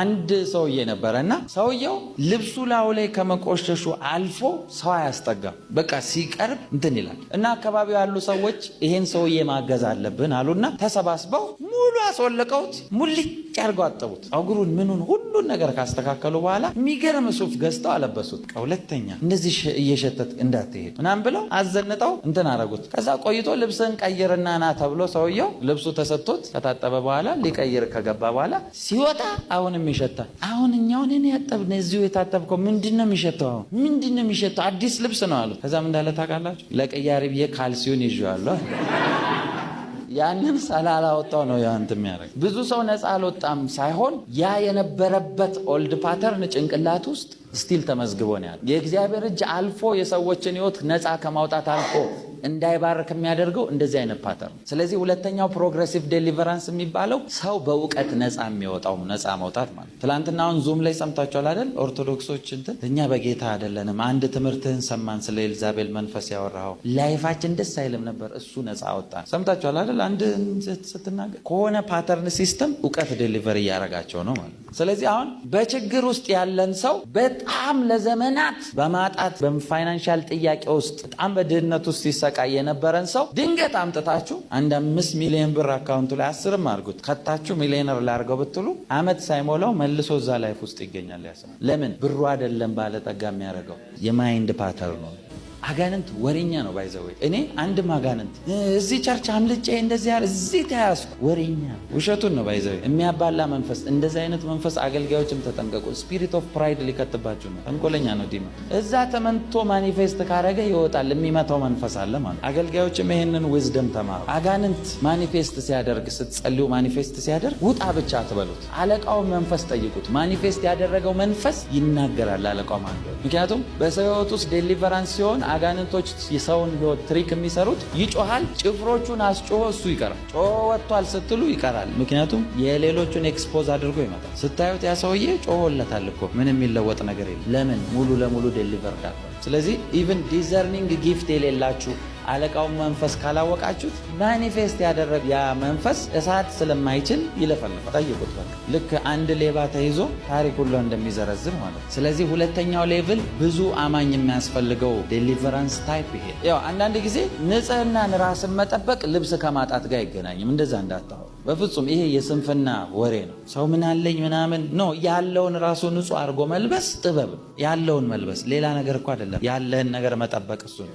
አንድ ሰውዬ ነበረ እና ሰውየው ልብሱ ላዩ ላይ ከመቆሸሹ አልፎ ሰው አያስጠጋም። በቃ ሲቀርብ እንትን ይላል እና አካባቢው ያሉ ሰዎች ይሄን ሰውዬ ማገዝ አለብን አሉና ተሰባስበው ሙሉ አስወልቀውት ሙልጭ አድርገው አጠቡት። ፀጉሩን፣ ምኑን፣ ሁሉን ነገር ካስተካከሉ በኋላ የሚገርም ሱፍ ገዝተው አለበሱት። ሁለተኛ እንደዚህ እየሸተት እንዳትሄድ ምናምን ብለው አዘንጠው እንትን አረጉት። ከዛ ቆይቶ ልብስን ቀይርና ና ተብሎ ሰውየው ልብሱ ተሰጥቶት ከታጠበ በኋላ ሊቀይር ከገባ በኋላ ሲወጣ አሁንም ይሸታል። አሁን እኛውን እኔ ያጠብን እዚሁ የታጠብከው ምንድን ነው የሚሸተው? አሁን ምንድን ነው የሚሸተው? አዲስ ልብስ ነው አሉት። ከዛም እንዳለ ታውቃላችሁ፣ ለቅያሪ ብዬ ካልሲውን ይዤዋለሁ፣ ያንን ስላላወጣው ነው ያ እንትን የሚያደርግ። ብዙ ሰው ነፃ አልወጣም ሳይሆን ያ የነበረበት old pattern ጭንቅላት ውስጥ still ተመዝግቦ ነው ያለ። የእግዚአብሔር እጅ አልፎ የሰዎችን ሕይወት ነፃ ከማውጣት አልፎ እንዳይባርክ የሚያደርገው እንደዚህ አይነት pattern። ስለዚህ ሁለተኛው progressive deliverance የሚባለው ሰው በእውቀት ነፃ የሚወጣው ነፃ መውጣት ማለት። ትላንትና አሁን Zoom ላይ ሰምታችኋል አይደል? ኦርቶዶክሶች እንትን እኛ በጌታ አይደለንም፣ አንድ ትምህርትህን ሰማን፣ ስለ ኤልዛቤል መንፈስ ያወራኸው life ኣችን ደስ አይልም ነበር፣ እሱ ነፃ አወጣን። ሰምታችኋል አይደል? አንድ ስትናገር ከሆነ pattern system እውቀት deliver እያደረጋቸው ነው ማለት ነው። ስለዚህ አሁን በችግር ውስጥ ያለን ሰው፣ በጣም ለዘመናት በማጣት በ financial ጥያቄ ውስጥ፣ በጣም በድህነት ውስጥ ሲሰቃይ የነበረን ሰው ድንገት አምጥታችሁ አንድ 5 ሚሊዮን ብር account ኡ ላይ፣ 10ም አድርጉት፣ ከታችሁ ሚሊዮነር ላድርገው ብትሉ አመት ሳይሞላው መልሶ እዛ life ውስጥ ይገኛል ያ ሰው። ለምን? ብሩ አይደለም ባለጠጋ የሚያደርገው፣ የ mind pattern ነው። አጋንንት ወሬኛ ነው። By the way እኔ አንድም አጋንንት እዚህ church አምልጬ እንደዚህ ያለ እዚህ ተያዝኩ ወሬኛ፣ ውሸቱን ነው። By the way የሚያባላ መንፈስ፣ እንደዚህ አይነት መንፈስ አገልጋዮችም ተጠንቀቁ። Spirit of pride ሊከትባችሁ ነው። ተንኮለኛ ነው demon። እዛ ተመንቶ manifest ካረገ ይወጣል። የሚመታው መንፈስ አለ ማለት። አገልጋዮችም ይሄንን wisdom ተማሩ። አጋንንት manifest ሲያደርግ፣ ስትጸልዩ manifest ሲያደርግ ውጣ ብቻ አትበሉት። አለቃውን መንፈስ ጠይቁት። Manifest ያደረገው መንፈስ ይናገራል አለቃው ማለት። ምክንያቱም በሰው ህይወት ውስጥ deliverance ሲሆን አጋንንቶች የሰውን ህይወት trick የሚሰሩት ይጮሃል። ጭፍሮቹን አስጮሆ እሱ ይቀራል። ጮሆ ወጥቷል ስትሉ ይቀራል። ምክንያቱም የሌሎቹን expose አድርጎ ይመጣል። ስታዩት ያ ሰውዬ ጮሆለታል እኮ፣ ምንም የሚለወጥ ነገር የለም። ለምን? ሙሉ ለሙሉ delivered አለ። ስለዚህ even discerning gift የሌላችሁ አለቃውን መንፈስ ካላወቃችሁት manifest ያደረገ ያ መንፈስ እሳት ስለማይችል ይለፈልፋል። ጠይቁት። በቃ ልክ አንድ ሌባ ተይዞ ታሪክ ሁሉ እንደሚዘረዝር ማለት ነው። ስለዚህ ሁለተኛው level ብዙ አማኝ የሚያስፈልገው deliverance type ይሄ። ያው አንዳንድ ጊዜ ንጽህናን ራስን መጠበቅ ልብስ ከማጣት ጋር አይገናኝም። እንደዛ እንዳታወሩ በፍጹም። ይሄ የስንፍና ወሬ ነው። ሰው ምን አለኝ ምናምን no፣ ያለውን ራሱ ንጹህ አድርጎ መልበስ ጥበብ ነው። ያለውን መልበስ ሌላ ነገር እኮ አይደለም። ያለህን ነገር መጠበቅ እሱ ነው።